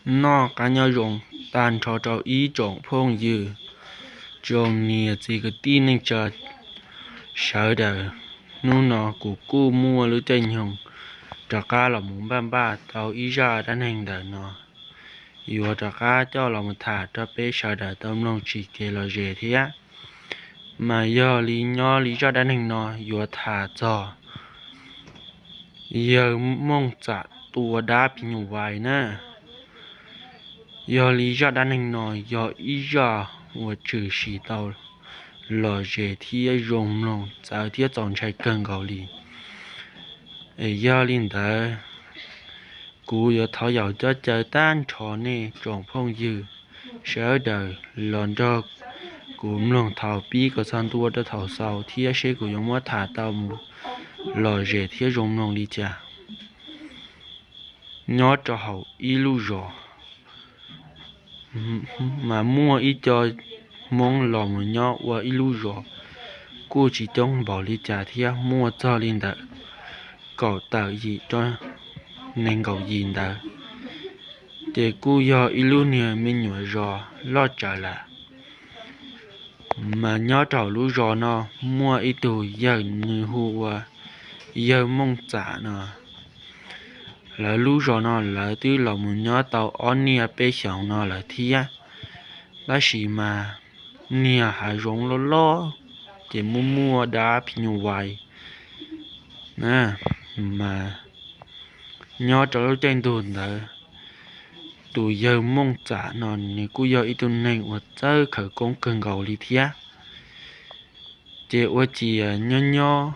Noj qab nyob zoo tag nrho rau ib tsoom phooj ywg, tsoom niam txiv kwv tij neej tsa sawv daws. Hnub no kuv kuj muaj lub caij nyoog rov qab los mus npaj npaj tau ib zaj dab neeg ntawm no, yuav rov qab coj los mus tham rau peb sawv daws tau mloog tsis kev lom zem thiab. Mas yog li nyob li zaj dab neeg no yuav tham txog yawg Mooj Txam tua dab phim nyuj vais na. Yog li zaj dab neeg no yog ib zaj uas tshwm sim tau lom zem thiab zoo mloog txawv thiab txaus ntshai kawg nkaus li. Es yog li ntawd, kuv yuav thov yaum coj caw tag nrho nej tsoom phooj ywg sawv daws los nrog kuv mloog thaum pib kom txog ntua rau thaum xaus thiab seb kuv yuav muab tham tau mus lom zem thiab zoo mloog li cas. Nyob rau hauv ib lub zos, mas muaj ib co Hmoob los mus nyob ua ib lub zos kuj tsis coob npaum li cas thiab, muaj txog li ntawm kaum tawm yim rau nees nkaum yim ntawd. Ces kuj yog ib lub niag me nyuam zos loj tsawv lawm. Mas nyob rau lub zos no muaj ib tug yawg, nws hu ua yawg Mooj Txam no. Lawv lub zos no lawv twb los mus nyob tau ob niaj peb xyoos no lawm thiab, tab sis mas niag hav zoov loj loj ces muaj muaj dab phim nyuj vais na. Mas nyob rau lub caij ntuj ntawd, tus yawg Mooj Txam no nws kuj yog ib tug neeg uas txawj khawv koob kawg nkaus li thiab. Ces ua ciav nyob nyob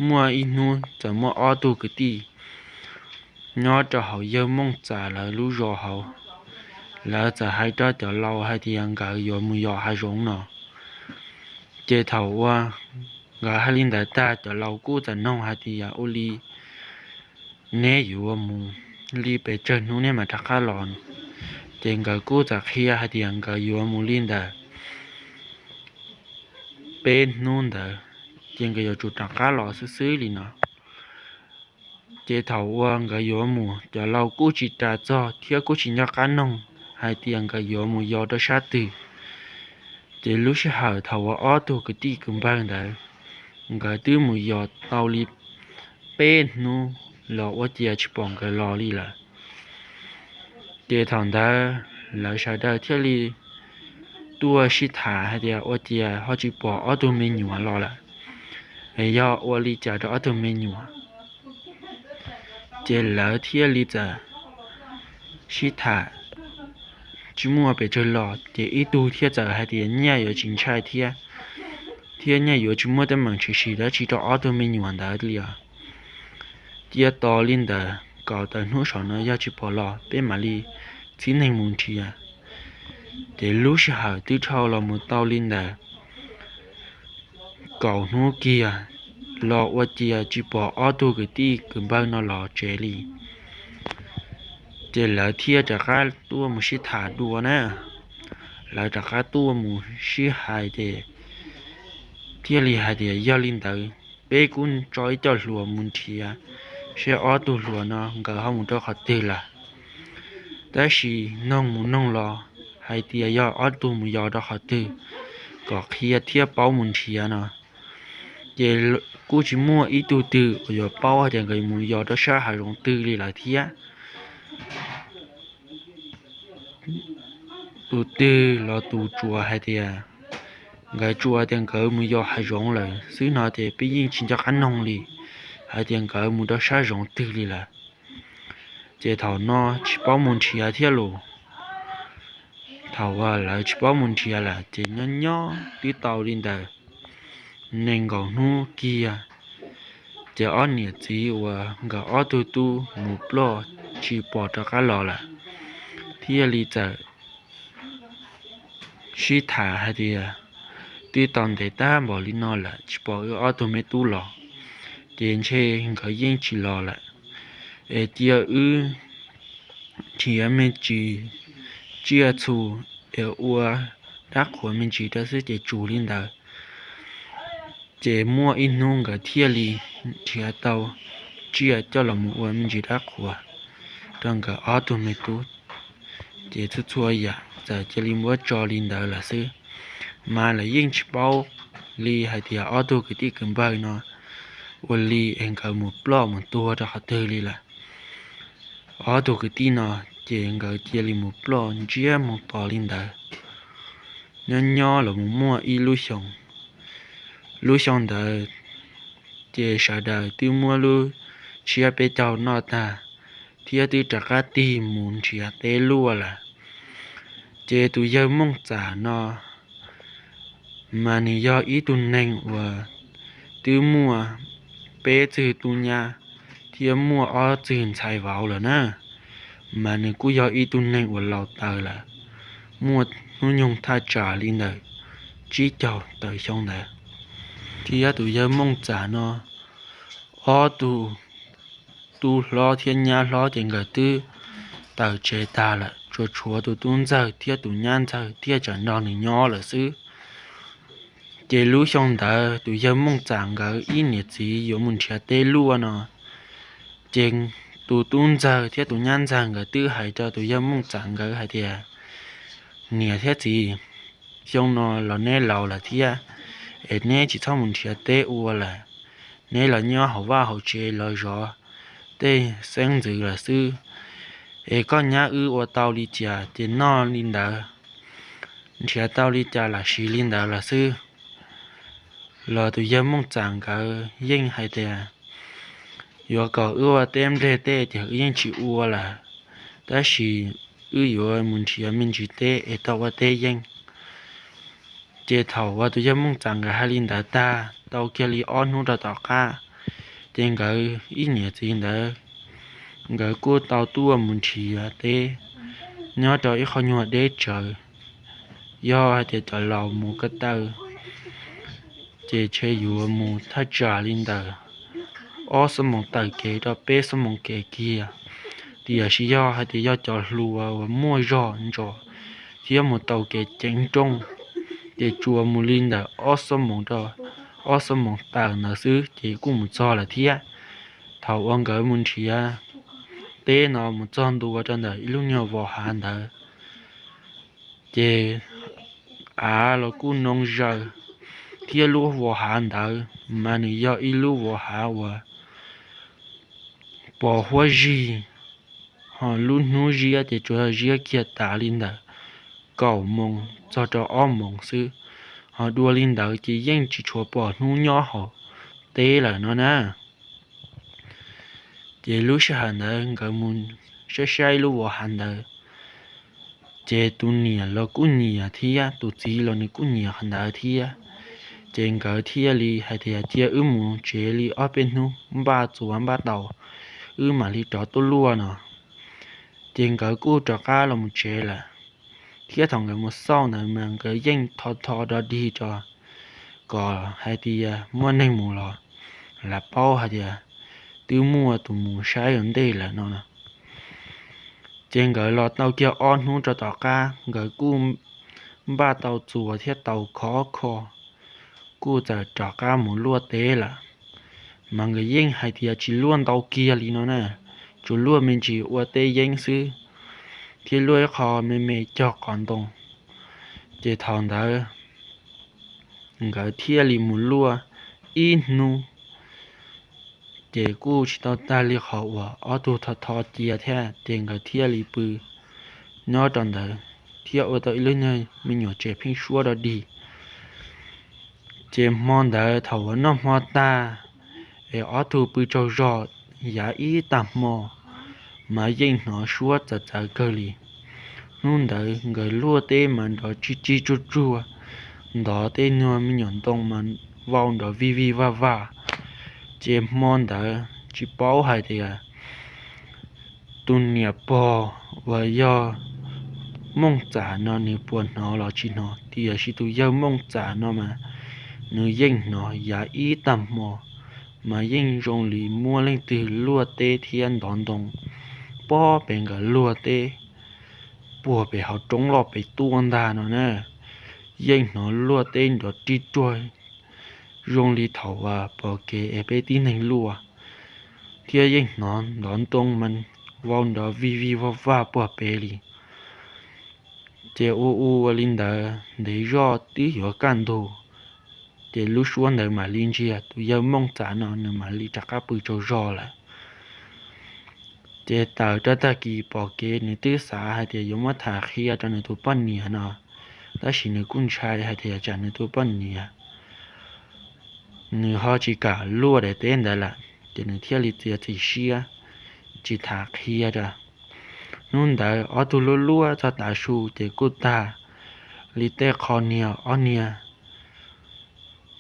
muaj ib hnub txawm muaj ob tug kwv tij nyob rau hauv yawg Mooj Txam lawv lub zos hauv, lawv txawm hais rau cov laus hais tias nkawd yuav mus yos hav zoov no. Ces thaum uas nkawd hais li ntawd tag, cov laus kuj txawm noog hais tias, ua li neb yuav mus li pes tsawg hnub neb mam rov qab los? Ces nkawd kuj txawm qhia hais tias nkawd yuav mus li ntawm peb hnub ntawd, ces nkawd yuav tsum rov qab los xwb xwb li no. Ces thaum uas nkawd yuav mus, cov laus kuj tsis ras txog thiab kuj tsis nco qab noog hais tias nkawd yuav mus yos rau sab twg. Ces lub sij hawm thaum uas ob tug kwv tij kwv npawg ntawd, nkawd twb mus yos tau li peb hnub los ua ciav tsis pom nkawd los li lawm. Ces thaum ntawd lawv sawv daws thiaj li tuaj sib tham hais tias ua ciav ho tsis pom ob tug me nyuam los lawm, es yog ua li cas rau ob tug me nyuam? Ces lawv thiaj li txawm sib tham tsis muaj pes tsawg los, ces ib tug thiaj txawm hais tias nyaj yuav tsis ntshai thiab, thiab nyaj yuav tsis muaj teeb meem tshwm sim dab tsi rau ob tug me nyuam ntawd li os. Cia tos li ntawm kaum tawm hnub saum no yog tsis pom los peb mam li txib neeg mus nrhiav. Ces lub sij hawm twb dhau los mus tau li ntawm kaum hnub kiag los ua ciav tsis pom ob tug kwv tij kwv npawg no los tsev li. Ces lawv thiaj rov qab tuaj mus sib tham dua na. Lawv rov qab tuaj mus sib hais ces thiaj li hais tias yog li ntawd peb kuj tso ib co hluas mus nrhiav seb ob tug hluas no nkawd ho mus rau qhov twg lawm. Tab sis noog mus noog los hais tias yog ob tug mus yos rau qhov twg kom qhia thiab paub mus nrhiav no, ces kuj tsis muaj ib tug twg uas yuav paub hais tias nkawd mus yos rau sab hav zoov twg li lawm thiab. Tus twg los tus tsuas hais tias, nkawd tsuas tias nkawd mus yos hav zoov lawm xwb no ces peb yeej tsis nco qab noog li hais tias nkawd mus rau sab zoov twg li lawm. Ces thaum no tsis paub mus nrhiav thiab los. Thaum uas lawv tsis paub mus nrhiav lawm ces nyob nyob twb tau li ntawm nees nkaum hnub kiag, ces ob niam txiv uas nkawd ob tug tub mus ploj tsis pom rov qab los lawm, thiaj li txawm sib tham hais tias, twb tau ntev tag npaum li no lawm tsis pom wb ob tug me tub los, ces ntshe nkawd yeej tsis los lawm. Es cia wb nrhiav me ntsis tsiaj txhu es ua dab qhuas me ntsis rau xwb ces tsum li ntawd. Ces muaj ib hnub nkawd thiaj li nrhiav tau tsiaj coj los mus ua me ntsis dab qhuas rau nkawd ob tug me tub. ces txhua txhua yam txawm cia li muab tso li ntawd lawm xwb. Mas lawv yeej tsis paub li hais tias ob tug kwv tij kwv npawg no ua li es nkawd mus ploj mus tuag rau qhov twg li lawm. Ob tug kwv tij no ces nkawd cia li mus ploj ntsiab mus to li ntawd. Nyob nyob los mus muaj ib lub xyoo, lub xyoo ntawd ces sawv daws twb muab lub tshiab peb caug noj tag thiab twb rov qab tig mus nrhiav teb luaj lawm. Ces tus yawg Mooj Txam no mas nws yog ib tug neeg uas twb muaj peb txwg tub nyab thiab muaj ob txwg ntxhais vauv lawm na. Mas nws kuj yog ib tug neeg uas laus taws lawm, muaj hnub nyoog thaj tsam li ntawm tsib caug tawm xyoo ntawd. Thiab tus yawg Mooj Txam no ob tug tub hlob thiab nyab hlob ces nkawd twb tawm tsev tag lawm, tsuas tshuav tus tub ntxawg thiab tus nyab ntxawg thiaj tseem nrog nws nyob lawm xwb. Ces lub xyoo ntawd tus yawg Mooj Txam nkawd ib niam txiv yuav mus nrhiav teb luaj no, ces tus tub ntxawg thiab tus nyab ntxawg nkawd twb hais rau tus yawg Mooj Txam nkawd hais tias, niam thiab txiv, xyoo no los neb laus lawm thiab, es neb tsis txhob mus nrhiav teb ua lawm, neb los nyob hauv vaj hauv tsev los zov tej xeeb ntxwv lawm xwb. Es koj nyab wb ua tau li cas ces noj li ntawd, nrhiav tau li cas lam siv li ntawd lawm xwb. Los tus yawg Mooj Txam nkawd yeej hais tias, yuav kom wb ua teb nplej tej ces wb yeej tsis ua lawm, tab sis wb yuav mus nrhiav me ntsis teb es tau ua teb yeej. Ces thaum uas tus yawg Mooj Txam nkawd hais li ntawd tag, tau kiag li ob hnub rau tom qab, ces nkawd ib niam txiv ntawd nkawd kuj tau tuaj mus nrhiav teb nyob rau ib qho nyuag deb tsawv. Yog hais tias cov laus mus ko taw ces ntshe yuav mus thaj tsam li ntawm ob xuab moos tawm kev rau peb xuab moos kev kiag. Tiam sis yog hais tias yog cov hluas uas muaj zog ntsos thiab mus taus kev ceev nrooj, ces tsuas mus li ntawm ob xuab moos rau ob xuab moos tawm ntawd xwb ces kuj mus txog lawm thiab. Thaum uas nkawd mus nrhiav teb no mus txog ntua rau ntawm ib lub nyuag vos hav ntawd, ces av los kuj noo zaws, thiab lub vos hav ntawd mas nws yog ib lub vos hav uas pos huab zig, ho lub hnub ziab ces tsuas yog ziab kiag tas li ntawm kaum moos txog rau ob moos xwb, ho dua li ntawd ces yeej tsis tshua pom hnub nyob hauv teb lawm no na. Ces lub sij hawm ntawd nkawd mus saib saib lub vos hav ntawd, ces tus niam los kuj nyiam thiab tus txiv los nws kuj nyiam qhov ntawd thiab. Ces nkawd thiaj li hais tias cia wb mus tsev li ob peb hnub npaj txuas npaj tau, wb mam li rov tuaj luaj no. Ces nkawd kuj rov qab los mus tsev lawm, thiab thaum nkawd mus xauj ntawd mas nkawd yeej tho tho dog dig rau kom hais tias muaj neeg mus los lam paub hais tias twb muaj tus mus saib ua ntej lawm no. Ces nkawd los tau kiag ob hnub rau tom qab nkawd kuj npaj tau txuas thiab tau khov kho, kuj txawm rov qab mus luaj teb lawm. Mas nkawd yeej hais tias tsis luaj ntau kiag li no na, tsuas luaj me ntsis ua teb yeeb xwb, thiab luaj ib qho me me cog qos ntoo. Ces thaum ntawd nkawd thiaj li mus luaj ib hnub, ces kuj tsis tau tag li qhov uas ob tug tho tho cia thiab, ces nkawd thiaj li pw nyob rau ntawd thiab ua tau ib lub nyuag me nyuam tsev pheeb suab dog dig. Ces hmo ntawd thaum uas noj hmo tag es ob tug pw tsaug zog yav ib tag hmo, mas yeej hnov suab txawv txawv kawg li. Hnub ntawd nkawd luaj teb mas nrov tsis tsis tsuag tsuag, ntov tej nyuag me nyuam ntoo mas vau nrov vij vij vaj vaj. Ces hmo ntawd tsis paub hais tias tus niam pog uas yog Mooj Txam no nws puas hnov los tsis hnov, tiam sis tus yawg Mooj Txam no mas nws yeej hnov yav ib tag hmo, mas yeej zoo li muaj leej twg luaj teb thiab ntov ntoo pob pem nkawd luaj teb puag pem hauv roob loj pem tuaj ntag no na. Yeej hnov luaj teb nrov rig ruag zoo li thaum uas pom kev es peb tib neeg luaj, thiab yeej hnov ntov ntoo mas vau nrov vij vij vaj vaj puag pem li. Ces ua ua li ntawd ntev zoj twb yuav kaj ntug, ces lub suab ntawd mam li ntsiag, tus yawg Mooj Txam no nws mam li rov qab pw tsaug zog lawm. Ces tawm rau tag kis pom kev nws twb xav hais tias yuav muab tham qhia rau nws tus poj niam no, tab sis nws kuj ntshai hais tias tsam nws tus poj niam nws ho tsis kam luaj daim teb ntawd lawm, ces nws thiaj li txiav txim siab tsis tham qhia rau. Hnub ntawd ob tug luaj luaj txog tav su ces kuj tag li tej qho niag ob niag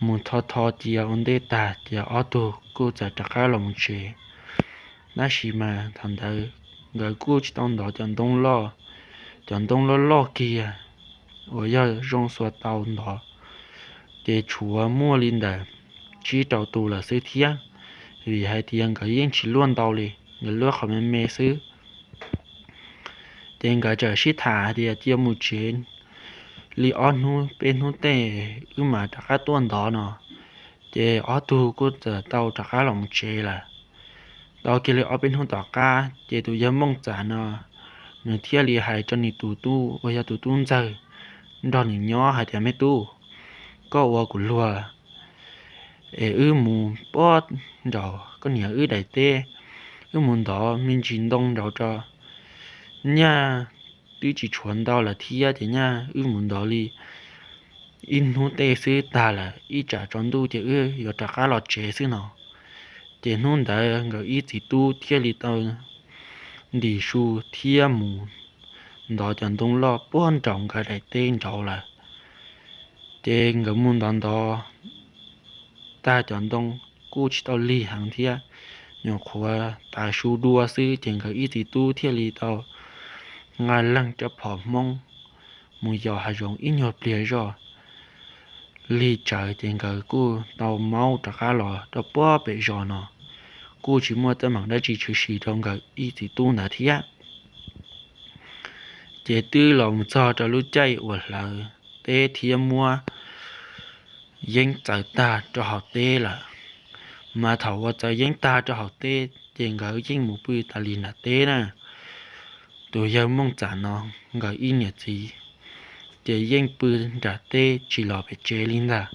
mus tho tho cia ua ntej tag ces ob tug kuj txawm rov qab los mus tsev. Tab sis mas thaum ntawd nkawd kuj tsis tau ntov cov ntoo loj, cov ntoo loj loj kiag uas yog zoo xuas tau ntov, ces tshuav muaj li ntawm tsib rau tus lawm xwb thiab, vim hais tias nkawd yeej tsis luaj ntau li, nkawd luaj qhov me me xwb. Ces nkawd txawm sib tham hais tias cia mus tsev li ob hnub peb hnub tej wb mam rov qab tuaj ntov no. Ces ob tug kuj txawm tau rov qab los mus tsev lawm. Tau kiag li ob peb hnub tom qab ces tus yawg Mooj Txam no nws thiaj li hais rau nws tus tub uas yog tus tub ntxawg nrog nws nyob hais tias, Me tub, koj ua kuv luag es wb mus puag nraum koj niam wb daim teb, wb mus ntov me ntsis ntoo nraud tso. Nyaj twb tsis tshuav ntau lawm thiab ces nyaj wb mus ntov li ib hnub tej xwb tag lawm, ib tsam tsaus ntuj ces wb yuav rov qab los tsev xwb no. Ces hnub ntawd nkawd ib txiv tub thiaj li tau ntim su thiab mus ntov cov ntoo loj puag nraum nkawd daim teb nraud lawm. Ces nkawd mus ntov ntov tag cov ntoo kuj tsis tau lig heev thiab, nyuam qhuav tav su dua xwb ces nkawd ib txiv tub thiaj li tau nqa leeg rab phom Hmoob mus yos hav zoov ib nyuag pliag zoj lig tsawv ces nkawd kuj tau maub rov qab los rau puag pem zos no. Kuj tsis muaj teeb meem dab tsi tshwm sim rau nkawd ib txiv tub ntawd thiab. Ces twb los mus txog rau lub caij uas hlawv teb thiab muab yeeb txawv tag rau hauv teb lawm. Mas thaum uas txawv yeeb tag rau hauv teb ces nkawd yeej mus pw tas li nram teb na. Tus yawg Mooj Txam no nkawd ib niam txiv ces yeej pw nram teb tsis los pem tsev li ntag.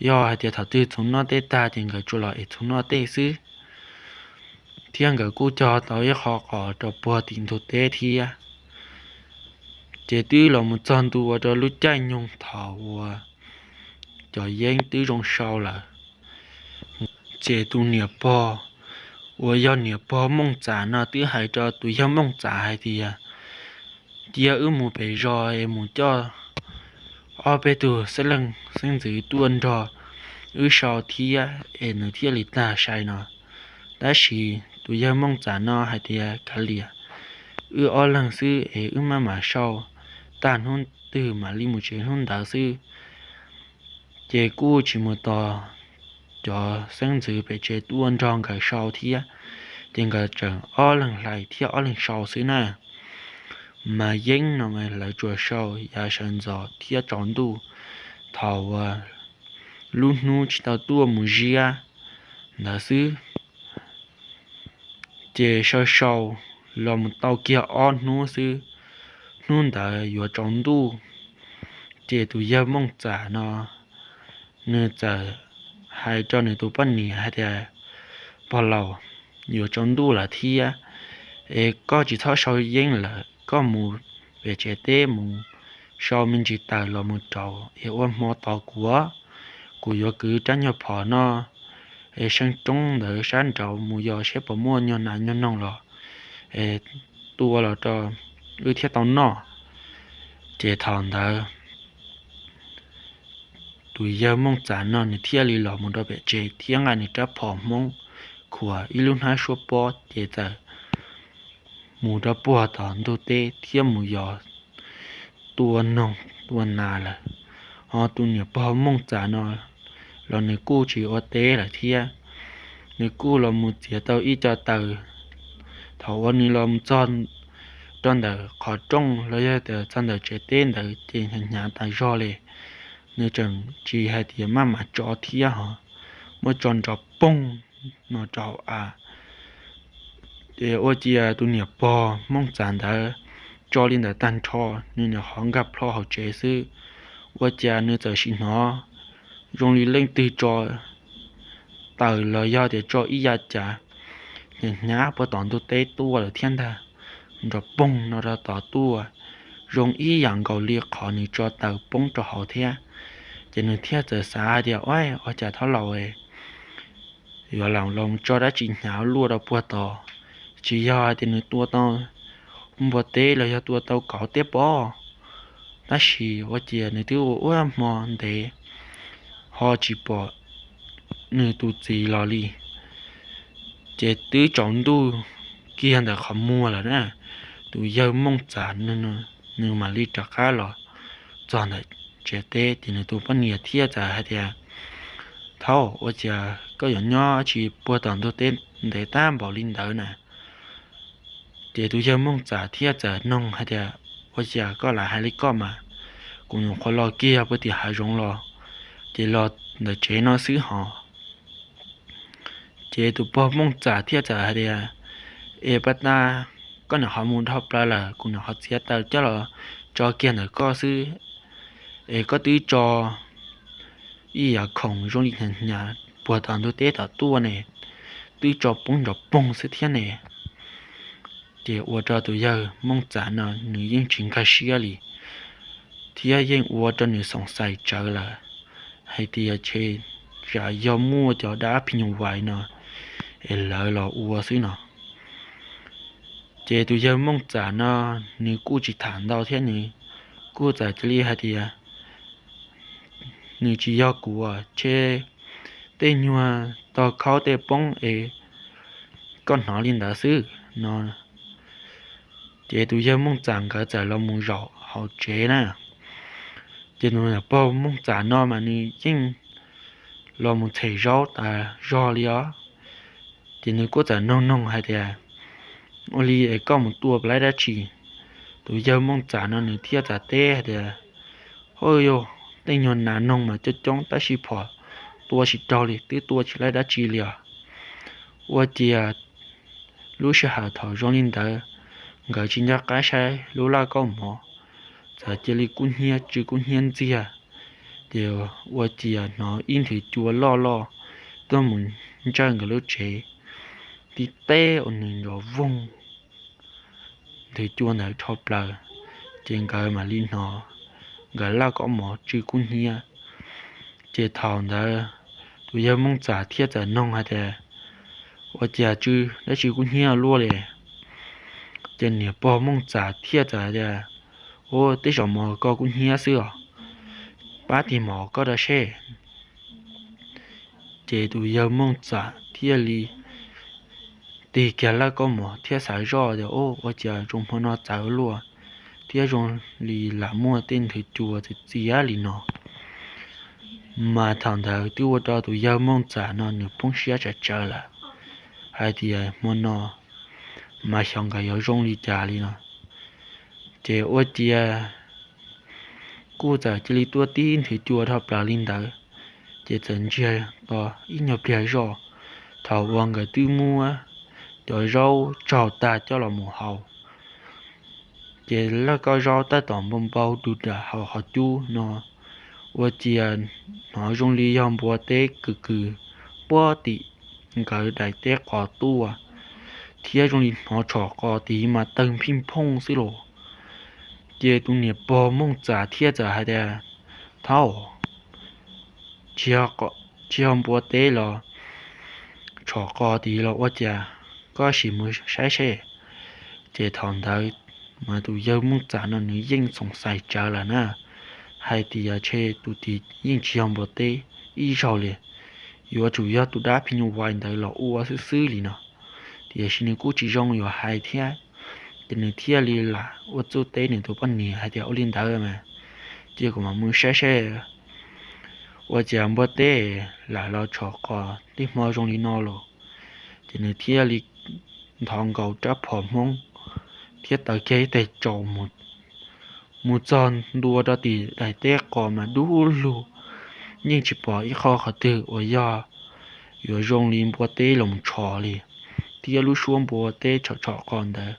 Yog hais tias thaum twg txhuv noj teb tag ces nkawd tsuas los es txhuv noj teb xwb, thiab nkawd kuj cog tau ib qho qos rau puag tim ntug teb thiab. Ces twb los mus txog ntua rau lub caij nyoog thaum uas cov yeeb twb zoo sau lawm, ces tus niam pog uas yog niam pog Mooj Txam no twb hais rau tus yawg Mooj Txam hais tias, Cia wb mus pem zos es mus coj ob peb tug xeeb leej xeeb ntxwv tuaj nrog wb sau thiab es nws thiaj li tag sai no. Tab sis tus yawg Mooj Txam no hais tias, Kav liam, wb ob leeg xwb es wb maj mam sau, tag hnub twg mam li mus tsev hnub ntawd xwb. Ces kuj tsis mus tos cov xeeb ntxwv pem tsev tuaj nrog nkawd sau thiab, ces nkawd tseem ob leeg hlais thiab ob leeg sau xwb na. Mas yeeb no mas lawv tsuas sau yav sawv ntxov thiab tsaus ntuj thaum uas lub hnub tsis tau tuaj mus ziab ntawd xwb. Ces sau sau los mus tau kiag ob hnub xwb, hnub ntawd yuav tsaus ntuj, ces tus yawg Mooj Txam no nws txawm hais rau nws tus poj niam hais tias, Pog laus, yuav tsaus ntuj lawm thiab, es koj tsis txhob sau yeeb lawm, koj mus pem tsev teb mus sau me ntsis taws los mus rauv es ua hmo tos kuv. Kuv yuav kwv rab nyuag phom no es seej roob ntawd sab nraud mus yos saib puas muaj nyuag nas nyuag noog los es tua los rau wb thiaj tau noj. Ces thaum ntawd tus yawg Mooj Txam no nws thiaj li los mus rau pem tsev thiab nqa nws rab phom Hmoob khuam ib lub hnab suab pob ces txawm mus rau puag tom ntug teb thiab mus yos tua noog tua nas lawm. Ho tus niam pog Mooj Txam no los nws kuj tsis ua teb lawm thiab, nws kuj los mus txiav tau ib co taws. Thaum uas nws los mus txog rau ntawm qhov rooj los yog tias txog ntawm tsev teb ntawd ces hnyav hnyav tas zog li. Nws tseem tsis hais tias maj mam tso thiab ho muab tso nrov poog no rau av. Ces ua ciav tus niam pog Mooj Txam ntawd tso li ntawd tag nrho, nws nyuam qhuav nkag plho hauv tsev xwb, ua cas nws txawm sim hnov zoo li leej twg tso taws los yog tias tso ib yav cav hnyav hnyav puag tom ntug teb tuaj lawm thiab ntag, nrov poog no rau tom tuaj, zoo ib yam nkaus li qhov nws tso taws poob rau hauv thiab. Ces nws thiaj txawm xav hais tias, Ua, ua cas thab laus yuav lam los tso dab tsi hnyav luaj rau puag tod? Tsis yog hais tias nws tua tau npua teb los yog tua tau kauv tiag pob? Tab sis ua ciav nws twb ua ua hmo ntev ho tsis pom nws tus txiv los li, ces twb tsaus ntuj kiag ntawm qhov muag lawm na, tus yawg Mooj Txam nws mam li rov qab los txog ntawm tsev teb, ces nws tus poj niam thiaj txawm hais tias, Thaub, ua ciav koj yuav nyob tsis puag tom ntug teb ntev tag npaum li ntawd na? Ces tus yawg Mooj Txam thiaj txawm noog hais tias, Ua cas koj lam hais li koj mas? Kuv nyuam qhuav los kiag puag tim hav zoov los, ces los ntawm tsev no xwb hos. Ces tus pog Mooj Txam thiaj txawm hais tias, Es pab tab, koj nyuam qhuav mus dhau plaws lawm, kuv nyuam qhuav txiav taws coj los tso kiag ntawm koj xwb, es koj twb tso ib yam khoom zoo li hnyav hnyav puag tom ntug teb tom tuaj ne, twb tso poob nrov poog xwb thiab ne. Ces ua rau tus yawg Mooj Txam no nws yeej tsis nkag siab li, thiab yeej ua rau nws xoom xais tsawv lawm hais tias, Tshe, tsam yog muaj cov dab phim nyuj vais no es lawv los ua xwb no. Ces tus yawg Mooj Txam no nws kuj tsis tham ntau thiab, nws kuj txawm cia li hais tias, Nws tsis yog kuv, tshe tej nyuag tog khaub tej poob es koj hnov li ntawd xwb no. Ces tus yawg Mooj Txam nkawd txawm los mus zaum hauv tsev na. Ces tus pog Mooj Txam no mas nws yeej los mus txhem zaub tas zog li os. Ces nws kuj txawm noog noog hais tias, Ua li es koj mus tua puas laib dab tsi? Tus yawg Mooj Txam no nws thiaj txawm teb hais tias, Hos yog tej nyuag nas noog mas coob coob tab sis phom tua tsis raug li, twb tua tsis laib dab tsi li os. Ua ciav lub sij hawm thaum zoo li ntawd, nkawd tsis nco qab saib lub laj kaub mov, txawm cia li kub hnyiab tsw kub hnyiab ntxiag. Ces ua ciav hnov ib nthwv cua loj loj tuaj mus ntsawj nkawd lub tsev, tib teb ua nws nrov voog nthwv cua ntawd rho plaws, ces nkawd mam li hnov nkawd laj kaub mov tsw kub hnyiab. Ces thaum ntawd tus yawg Mooj Txam thiaj txawm noog hais tias, Ua cas tsw dab tsi kub hnyiab luaj li? Ces niam pog Mooj Txam thiaj txawm tias, Ua, tej zaum mov koj kub hnyiab xwb os, pab tig mov koj rau seb. Ces tus yawg Mooj Txam thiaj li tig kiag laj kaub mov thiab xav zoj tias, Ua, ua cas zoo hmo no txawv luaj, thiab zoo li lam muaj tej nthwv cua txias txias li no. Mas thaum ntawd twb ua rau tus yawg Mooj Txam no nws poob siab tsawv tsawv lawm, hais tias hmo no mas xyov nkawd yuav zoo li cas li no. Ces ua ciav kuj txawm cia li tuaj tib nthwv cua dhau plaws li ntawd, ces txawm ntsiag to ib nyuag pliag zoj, thaum uas nkawd twb muab cov zaub tsaug tag coj los mus hau. Ces laj kaub zaub tab tom npau npau rau nram hauv qhov cub no, ua ciav hnov zoo li yog npua teb kws kws puag tim nkawd daim teb qos tuaj, thiab zoo li hnov tshom qos tid mas tawg phij phooj xwb los. Ces tus niam pog Mooj Txam thiaj txawm hais tias, Thaub, tsis yog npua teb los tshom qos tid los ua cas, koj sim mus saib seb. Ces thaum ntawd mas tus yawg Mooj Txam no nws yeej xoom xais tsawv lawm na, hais tias tshe tus tid yeej tsis yog npua teb ib zaug li, yuav tsum yog tus dab phim nyuj vais ntawd los ua xwb xwb li no. Tiam sis nws kuj tsis zoo yuav hais thiab, ces nws thiaj li lam ua txuj teb nws tus poj niam hais tias, Ua li ntawd mas cia kuv mam mus saib seb ua cas npua teb lam los tshom qos tej hmo zoo li no los. Ces nws thiaj li nthov nkaus rab phom Hmoob thiab taws kiag ib teg tsaus mus txog ntua rau tim daim teb qos mas dub lug, yeej tsis pom ib qho qhov twg uas yog yuav zoo li npua teb los tshom li, thiab lub suab npua teb tshom tshom qos ntawd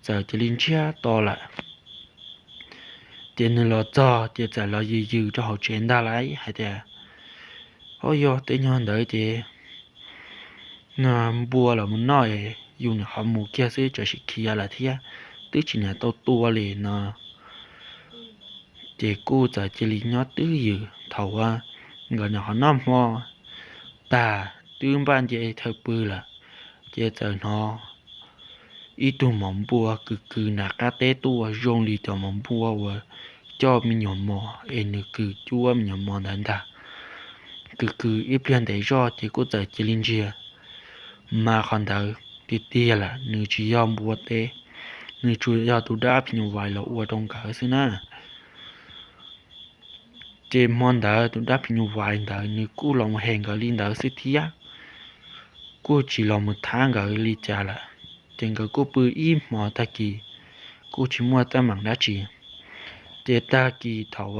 txawm cia li ntsiag to lawm. Ces nws los txog ces txawm los yws yws rau hauv tsev ntag lauj hais tias, Ob, yog tej nyuag ntawd ces npua los mus noj es yus niam qhov mus kiag xwb, tsam sim khiav lawm thiab, twb tsis niam tau tua li no. Ces kuj txawm cia li nyob twj ywm. Thaum uas nkawd niam qhov noj hmo tag, twb npaj nce thawj pw lawm, ces txawm hnov ib tug maum npua kws kws nram qab teb tuaj zoo li cov maum npua uas coj me nyuam mos es nws kws cuab me nyuam mos ntawd ntag. Kws kws ib pliag ntev zoj ces kuj txawm cia li ntsiag. Mas qhov ntawd tiag tiag lawm, nws tsis yog npua teb, nws tsuas yog tus dab phim nyuj vais los ua rau nkawd xwb na. Ces hmo ntawd tus dab phim nyuj vais ntawd nws kuj los mus hem nkawd li ntawd xwb thiab, kuj tsis los mus thab nkawd li cas lawm. Ces nkawd kuj pw ib hmo tag kis, kuj tsis muaj teeb meem dab tsi. Ces tag kis thaum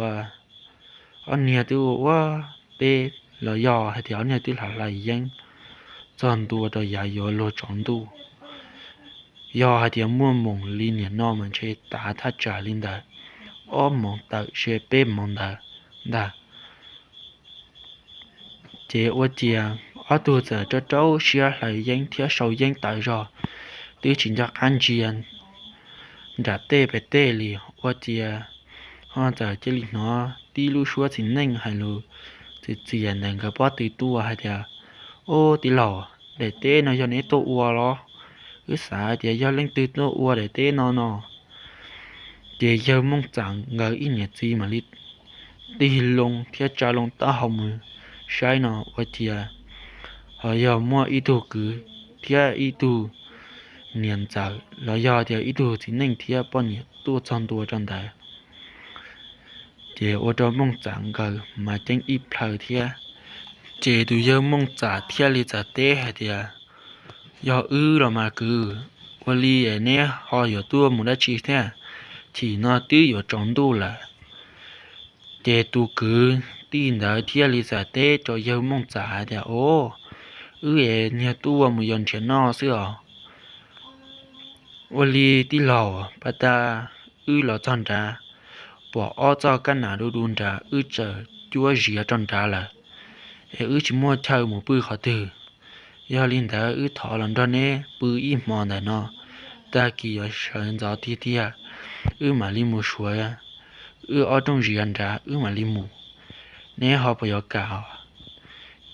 ob niag twb ua teb los yog hais tias ob niag twb hlais yeeb txog ntua rau yav yuav luag tsaus ntuj, yog hais tias muaj moos li niam no mas ntshe tav thaj tsam li ntawd ob moos tawm se peb moos ntawd ntag. Ces ua ciav ob tug txawm rau rau siab hlais yeeb thiab sau yeeb tawv zog, twb tsis nco qab ntsia nram tej pem tej li. Ua ciav ho txawm cia li hnov tib lub suab txiv neej hais lus txias txias ntawm nkawd pob tw tuaj hais tias, Ub, tij laug, daim teb no yog neb tuaj ua los? Wb xav hais tias yog leej twg tuaj ua daim teb no no. Ces yawg Mooj Txam nkawd ib niam txiv mam li tig loo thiab tsa loo taub hau mus saib no ua ciav ho yog muaj ib tug kwv thiab ib tug niam ntxawm los yog tias ib tug txiv neej thiab poj niam tuaj txog ntua rau ntawd. Ces ua rau Mooj Txam nkawd mas ceeb ib plhaw thiab. Ces tus yawg Mooj Txam thiaj li txawm teb hais tias, Yog wb los mas kwv, ua li es neb ho yuav tuaj mus dab tsi thiab? Chim no twb yuav tsaus ntuj lawm. Ces tus kwv tij ntawd thiaj li txawm teb rau yawg Mooj Txam hais tias, Au, wb es niag tuaj mus yos nrhiav noj xwb os. Ua li tij laug, pas tas wb los txog nrad, pom ob txoj kab nas du du nrad, wb txawm cuab ziav rau nrad lawm, es wb tsis muaj chaw mus pw qhov twg. Yog li ntawd wb thov los nrog neb pw ib hmo ntawm no, tag kis yuav sawv ntxov tiag tiag, wb mam li mus suav wb ob rooj ziav nrad wb mam li mus. Neb ho puas yuav kam?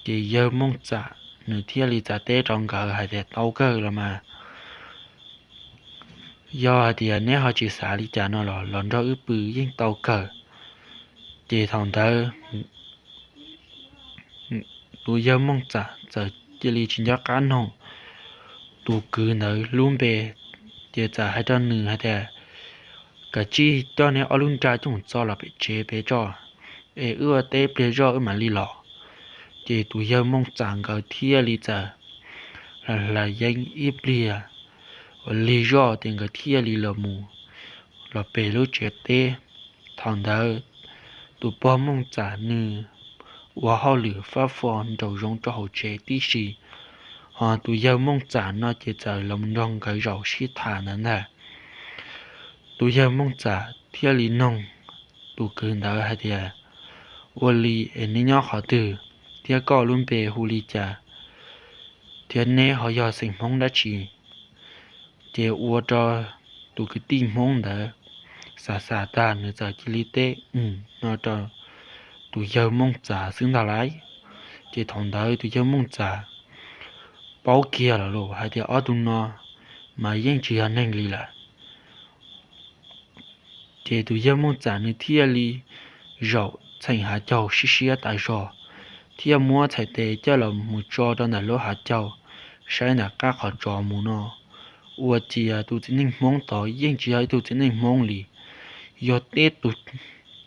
Ces yawg Mooj Txam nws thiaj li txawm teb rau nkawd hais tias, Tau kawg los mas. Yog hais tias neb ho tsis xav li cas no los los nrog wb pw yeej tau kawg. Ces thaum ntawd tus yawg Mooj Txam txawm cia li tsis nco qab noog tus kwv ntawd lub npe, ces txawm hais rau nws hais tias, Kav tsij coj neb ob lub nra coj mus txo los pem tsev pem tso, es wb ua teb pliag zoj wb mam li los. Ces tus yawg Mooj Txam nkawd thiaj li txawm hlais yeeb ib pliag ua lig zoj ces nkawd thiaj li los mus los pem lub tsev teb. Thaum ntawd tus pog Mooj Txam nws ua hauj lwm fab fo nraum zoov rau hauv tsev tib si, ho tus yawg Mooj Txam no ces txawm los nrog nkawd zaum sib tham ntawd ntag. Tus yawg Mooj Txam thiaj li noog tus kwv ntawd hais tias, Ua li es neb nyob qhov twg, thiab koj lub npe hu li cas, thiab neb ho yog xeem Hmoob dab tsi? Ces ua rau tus kwv tij Hmoob ntawd xav xav tag nws txawm cia li teb no rau tus yawg Mooj Txam xwb ntag lauj. Ces thaum ntawd tus yawg Mooj Txam paub kiag los lus hais tias ob tug no mas yeej tsis yog neeg li lawm. Ces tus yawg Mooj Txam nws thiaj li zaum txheem hav caug siab siab tas zog, thiaj muab txhais tes coj los mus tso rau ntawm lub hav caug, saib ntawm qab qhov tsos mus no, ua ciav tus txiv neej Hmoob tod yeej tsis yog ib tug txiv neej Hmoob li, yog tib tug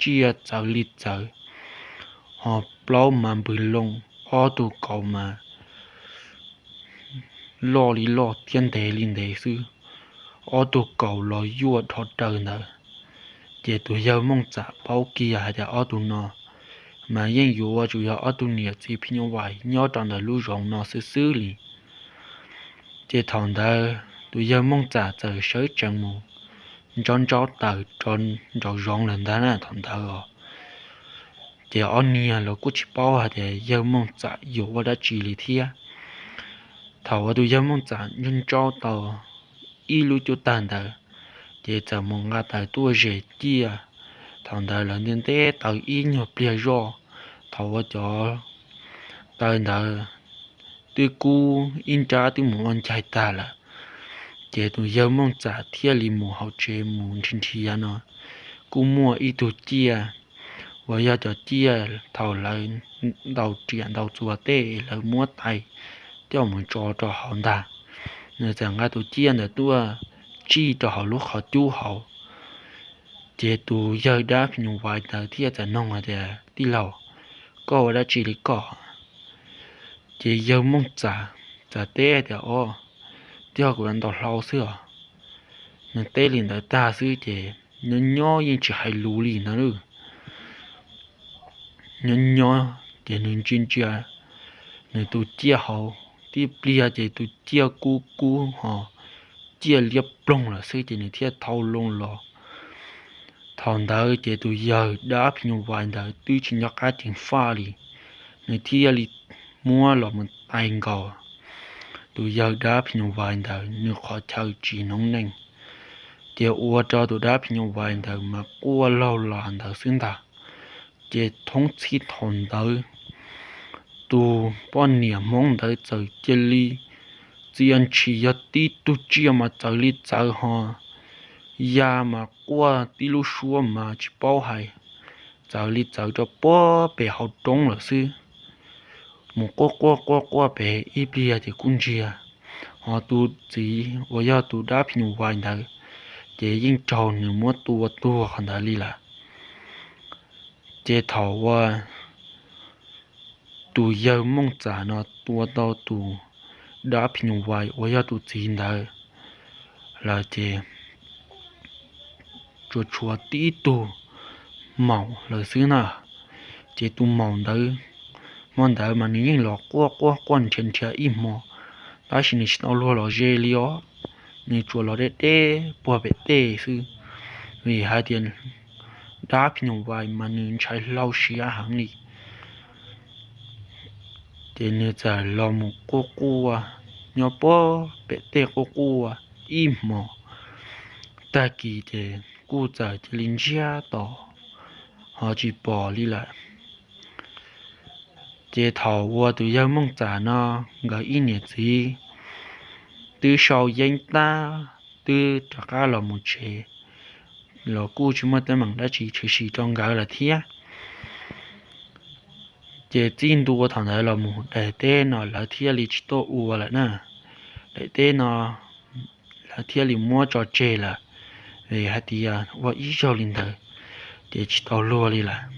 tsiaj txawv li txawv, ho plaub mas npws loo, ob tug kaus mas loj li loj thiab ntev li ntev xwb, ob tug kaus los yuaj dhov raws ntawd. Ces tus yawg Mooj Txam paub kiag hais tias ob tug no mas yeej yuav ua tsum yog ob tug niam txiv phim nyuj vais nyob rau ntawm lub zoov no xwb xwb li. Ces thaum ntawd tus yawg Mooj Txam txawm sawv tsees mus ntsaub ntsaub taws rau nraum zoov lawm ntag na thaum ntawd os. Ces ob niag los kuj tsis paub hais tias yawg Mooj Txam yuav ua dab tsi li thiab. Thaum uas tus yawg Mooj Txam ntsaub ntsaub tau ib lub cuab taws ntawd, ces txawm mus nqa taws tuaj zes ciaj. Thaum ntawd lawv nti ntev taws ib nyuag pliag zoj, thaum uas cov taws ntawd twb kub ib nrab twb mus ua ncaig tag lawm, ces tus yawg Mooj Txam thiaj li mus hauv tsev mus nrhiav nrhiav no, kuj muaj ib tug ciaj uas yog cov ciaj thaum lawv ntaus riam ntaus txuas tej lawv muab tais coj mus tso rau hauv ntag. Nws txawm nqa tus ciaj ntawd tuaj tsij rau hauv lub qhov cub hauv. Ces tus yawg dab phim nyuj vais ntawd thiaj txawm nug hais tias, Tij laug, koj ua dab tsi li koj? Ces yawg Mooj Txam txawm teb tias, Os, yog kuv ntaus hlau xwb os. Nws teb li ntawd tag xwb ces nyob nyob yeej tsis hais lus li ntag lauj. Nyob nyob ces nws ntsia ntsia nws tus ciaj hauv, tib pliag ces tus ciaj kub kub ho ciaj liab ploog lawm xwb ces nws thiaj thau loo los. Thaum ntawd ces tus yawg dab phim nyuj vais ntawd twb tsis nco qab ceev faj li, nws thiaj li muab los mus tais nkaus tus yawg dab phim nyuj vais ntawd nws qhov chaw tsis noob neej, ces ua rau tus dab phim nyuj vais ntawd mas quaj laug las ntawd xwb ntag. Ces thoob txhij thaum ntawd tus poj niam Hmoob ntawd txawm cia li txia ntshis yog tib tug tsiaj mas txawv li txawv ho ya mas quaj tib lub suab mas tsis paub hais, txawv li txawv rau puag pem hauv roob lawm xwb. Mus quaj quaj quaj quaj pem ib pliag ces kuj ntsiag, ho tus txiv uas yog tus dab phim nyuj vais ntawd ces yeej raug nws muab tua tuag qhov ntawd li lawm. Ces thaum uas tus yawg Mooj Txam no tua tau tus dab phim nyuj vais uas yog tus txiv ntawd lawm ces tsuas tshuav tib tug maum lawm xwb na. Ces tus maum ntawd, hmo ntawd mas nws yeej los quaj quaj quaj nrhiav nrhiav ib hmo, tab sis nws tsis tau luag los ze li os, nws tsuas los deb deb puag pem tej xwb, vim hais tias dab phim nyuj vais mas nws ntshai hlau siab heev li. Ces nws txawm los mus quaj quaj nyob puag pem tej quaj quaj ib hmo, tag kis ces kuj txawm cia li ntsiag to ho tsis pom li lawm. Ces thaum uas tus yawg Mooj Txam no nkawd ib niam txiv twb sau yeeb tag, twb rov qab los mus tsev, los kuj tsis muaj teeb meem dab tsi tshwm sim rau nkawd lawm thiab. Ces txij ntua thaum ntawd los mus daim teb no lawv thiaj li tsis tuaj ua lawm na. Daim teb no lawv thiaj li muab tso tseg lawm, vim hais tias ua ib zaug li ntawd ces tsis tau luag li lawm.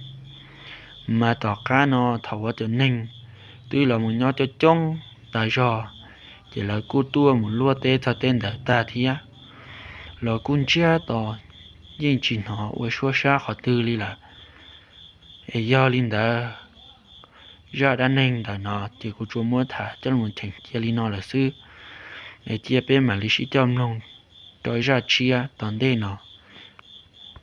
Mas tom qab no thaum uas cov neeg twb los mus nyob coob coob tas zog, ces lawv kuj tuaj mus luaj teb txog teb ntawd tag thiab, los kuj ntsiag to, yeej tsis hnov ua suab sab qhov twg li lawm. Es yog li ntawd, zaj dab neeg ntawm no ces kuv tsuas muab tham coj los cheem cia li no lawm xwb. Es cia peb mam li sib coj mloog rau zaj tshiab tom ntej no.